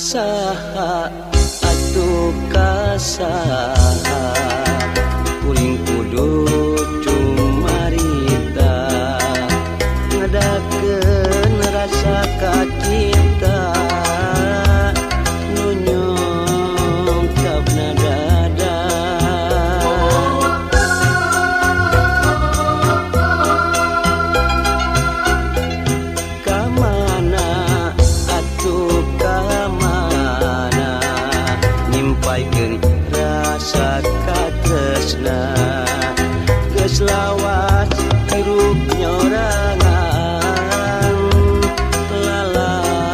Kasaha atuh kasaha kuring kudu cumarita ngadakeun rasa kacinta nu nyungkapna dada. Kamana atuh kamana nyimpaikeun rasa katresna geus lawas hirup nyorangan lalagasan.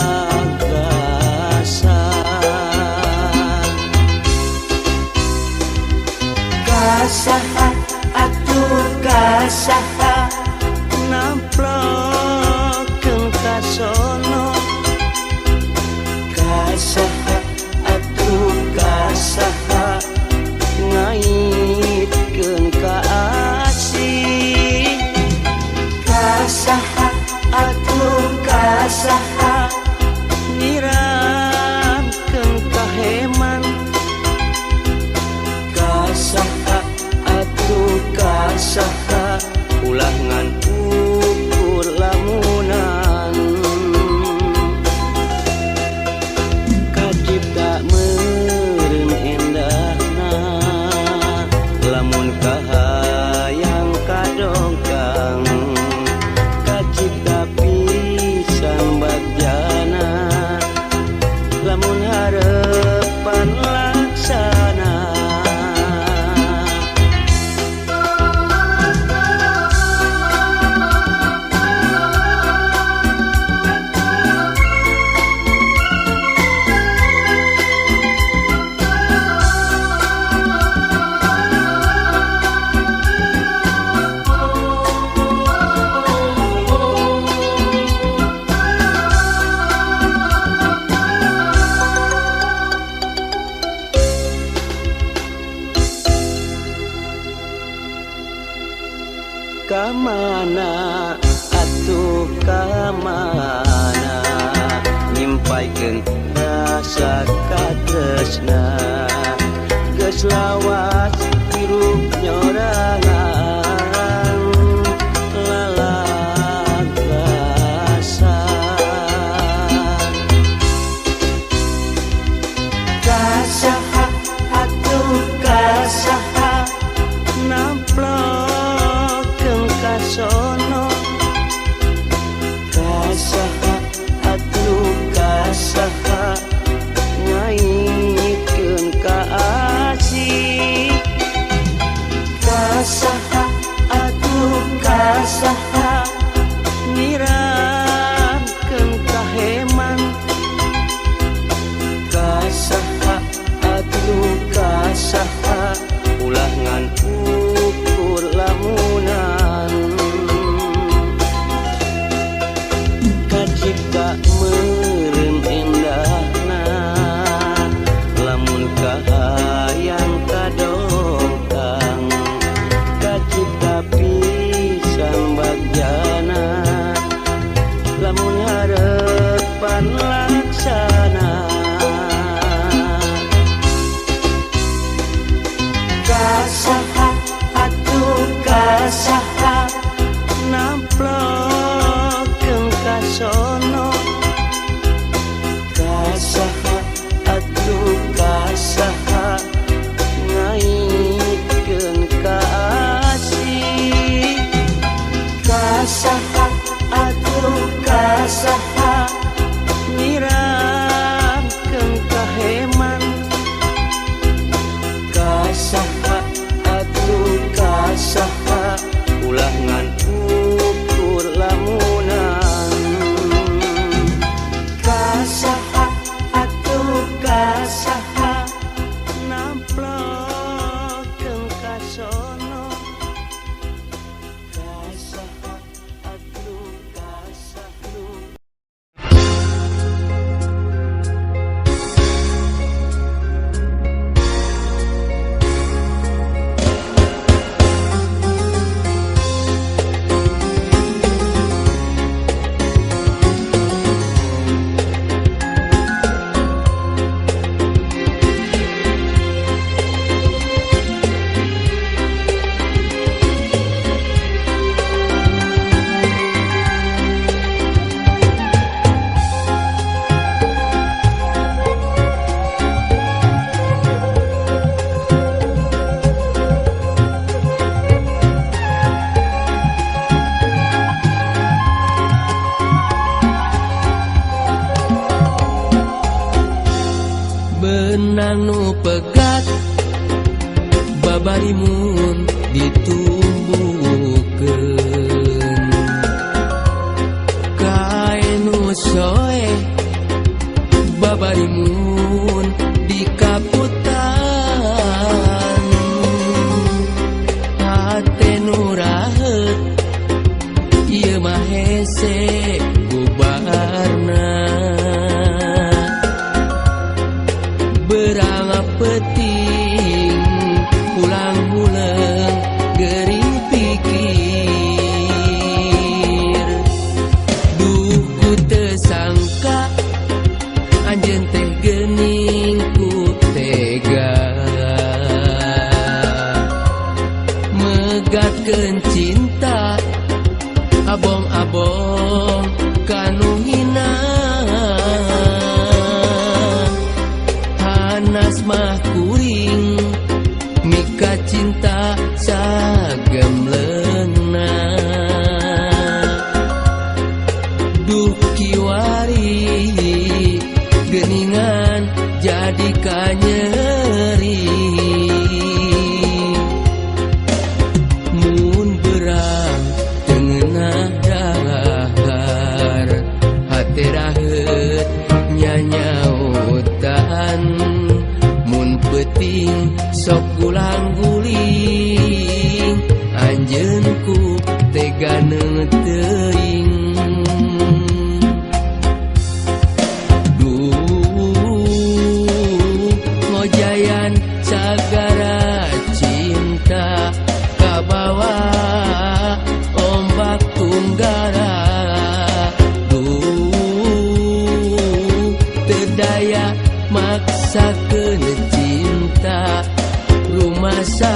Kasaha atuh kasaha namplokeun kasono, kasaha atuh kasaha ngaitkeun ka asih, kasaha atuh kasaha nyiramkeun kaheman, kasaha atuh kasaha ulah ngan ukur lamunan. Kacipta meureun endahna lamun kahayang kadongkang, kacipta pisan bagjana lamun harepan laksana. Kamana atuh kamana nyimpaikeun rasa katresna geus lawas hirup nyorangan lalagasan. Kasaha atuh kasaha namplokeun kasono, kasaha atuh kasaha ngaitkeun ka asih, kasaha atuh kasaha nyiramkeun kaheman, kasaha atuh kasaha ulah ngan ukur lamunan. Kacipta meureun endahna lamun kahayang kadongkang, kacipta pisan bagjana lamun harepan laksana. Kasaha atuh kasaha namplokeun kasono, kasaha atuh kasaha ngaitkeun ka asih, kasaha atuh kasaha nyiramkeun kaheman, kasaha atuh Babarimun ditumbuhkeun kae nu soe babarimun dikaputan hate nu raheut ieu mah hese bubarna berang peuting pulang huleung gering pikir duh ku teu sangka anjeun teh geuning ku tega megatkeun cinta abong-abong kanu hina hanas mah kuring mika cinta sagemleungna duh kiwari geuningan jadi kanyeri mun berang teu ngeunah dahar hate raheut nyanyautan mun peuting sok gulang-guling anjeun ku tega neuteuing duh ngojayan sagara cinta kabawa ombak tunggara duh teu daya maksakeun cinta rumasa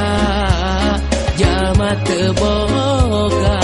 jalma teu boga.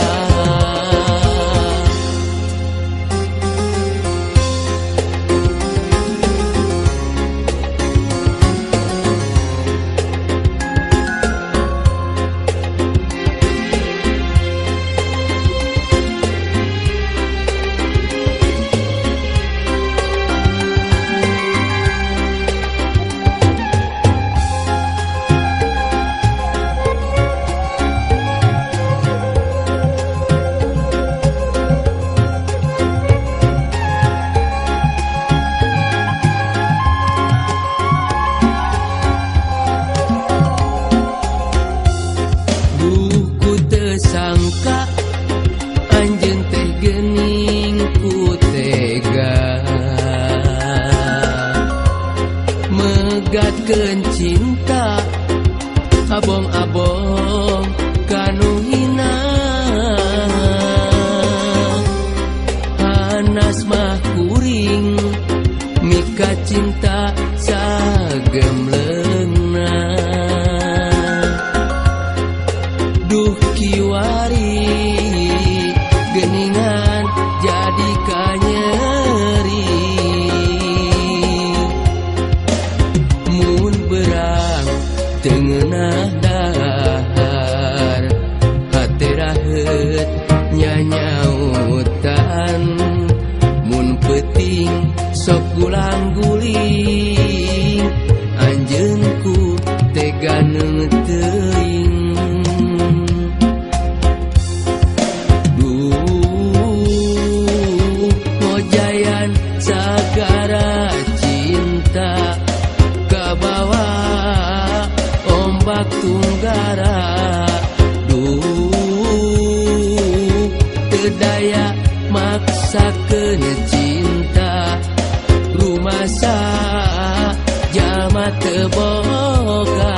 Sangka anjeun teh geuning ku tega megatkeun cinta abong-abong kanu hina hanas mah kuring mika cinta sagemleungna duh kiwari geuningan jadi kanyeri mun berang teu ngeunah dahar hate raheut nyanyautan mun peuting sok gulang-guling anjeun ku tega neuteuing sagara cinta kabawa ombak tunggara duh teu daya maksakeun cinta rumasa jalma teu boga.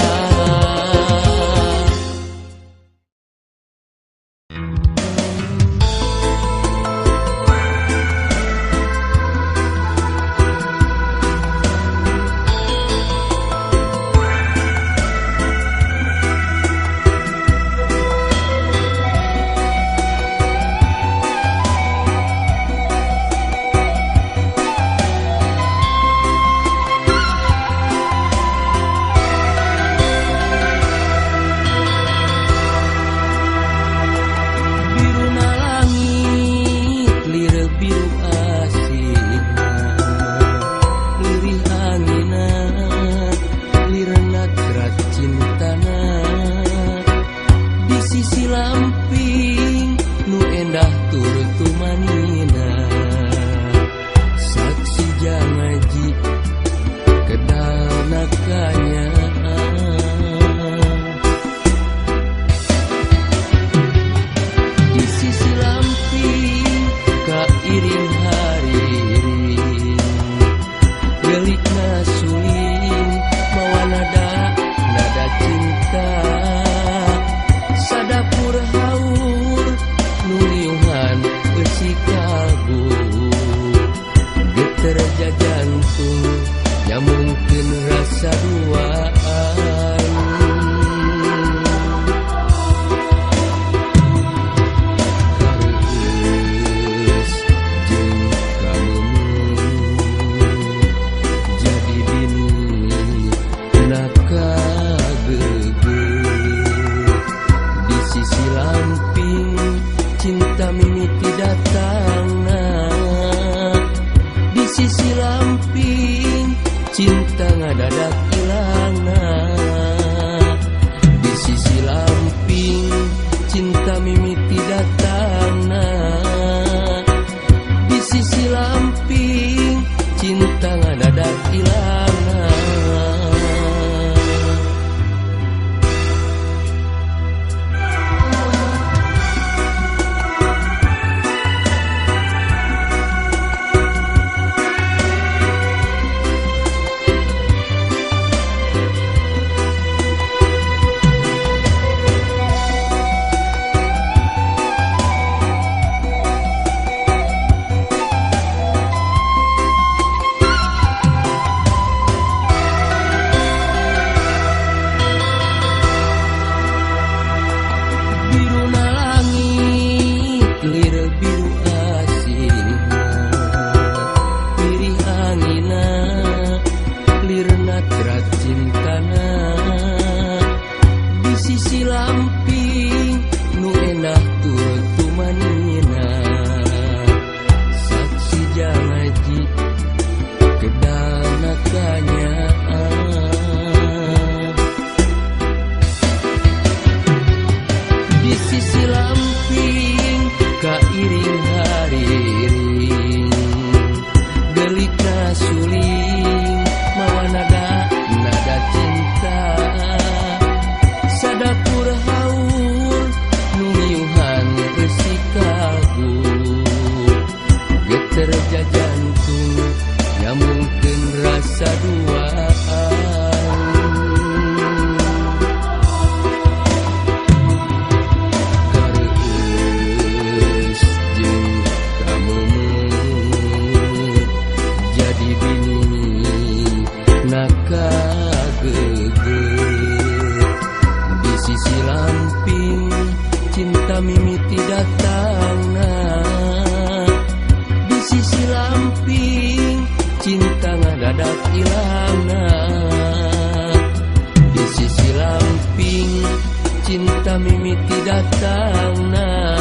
Datangna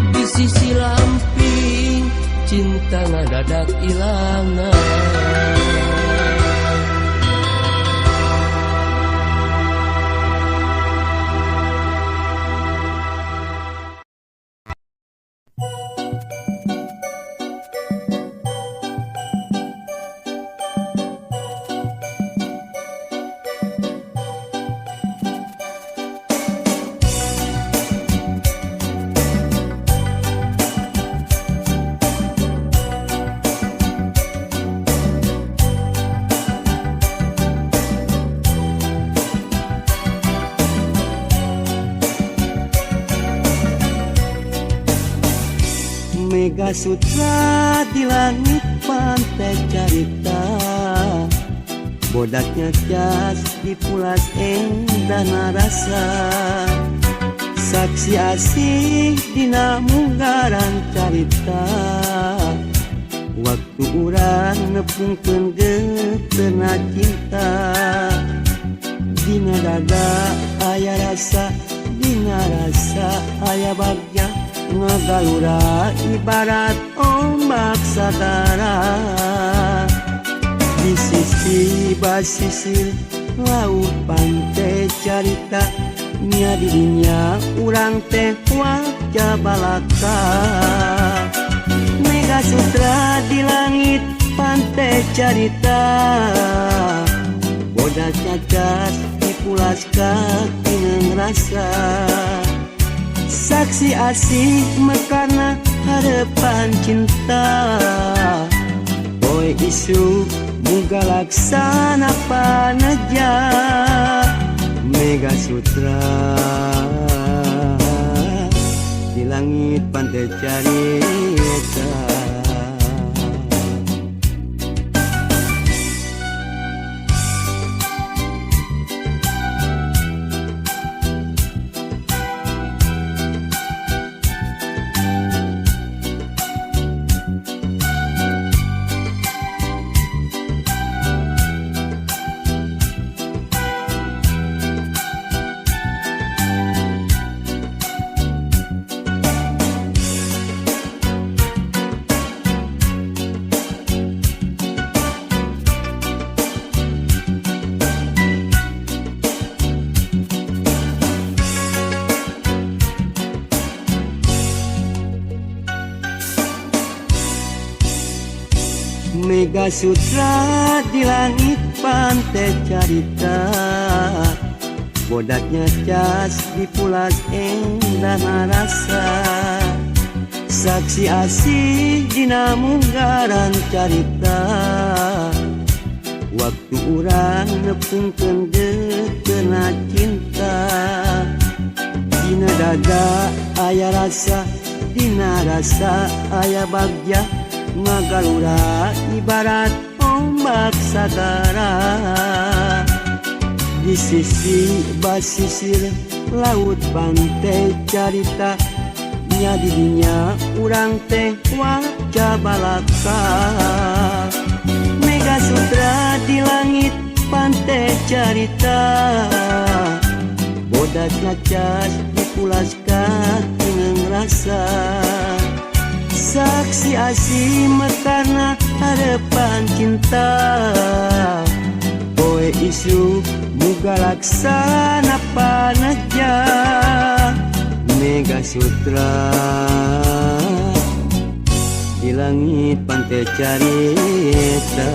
di sisi lamping cinta ngadadak ilangna. Mega Sutra di langit pantai carita, bodaknya jas di pulas endah narasa. Saksi asih dina munggaran carita, waktu urang nepungkeun geutena cinta. Dina dada aya rasa, dina rasa aya bagja, ngagalura ibarat ombak sagara. Di sisi basisir laut pantai carita, nya didinya urang teh wajah balaka. Mega Sutra di langit pantai carita, bodak cacat dipulas kaki rasa. Saksi asih mekarna harapan cinta, boy isu muga laksana paneja. Mega Sutra di langit pantai carita. Mega Sutra di langit pantai carita, bodaknya cas di pulas endah rasa. Saksi asih dina munggaran carita, waktu urang nepungkeun geutena cinta. Dina dada aya rasa, dina rasa aya bagja, ngagalura ibarat ombak sagara. Di sisi basisir laut pantai carita, nya didinya urang teh wajah balaka. Mega Sutra di langit pantai carita, bodak ngacas dipulas kaki rasa. Saksi asih mekarna harapan cinta, poe isu muga laksana paneja. Mega Sutra di langit pantai carita.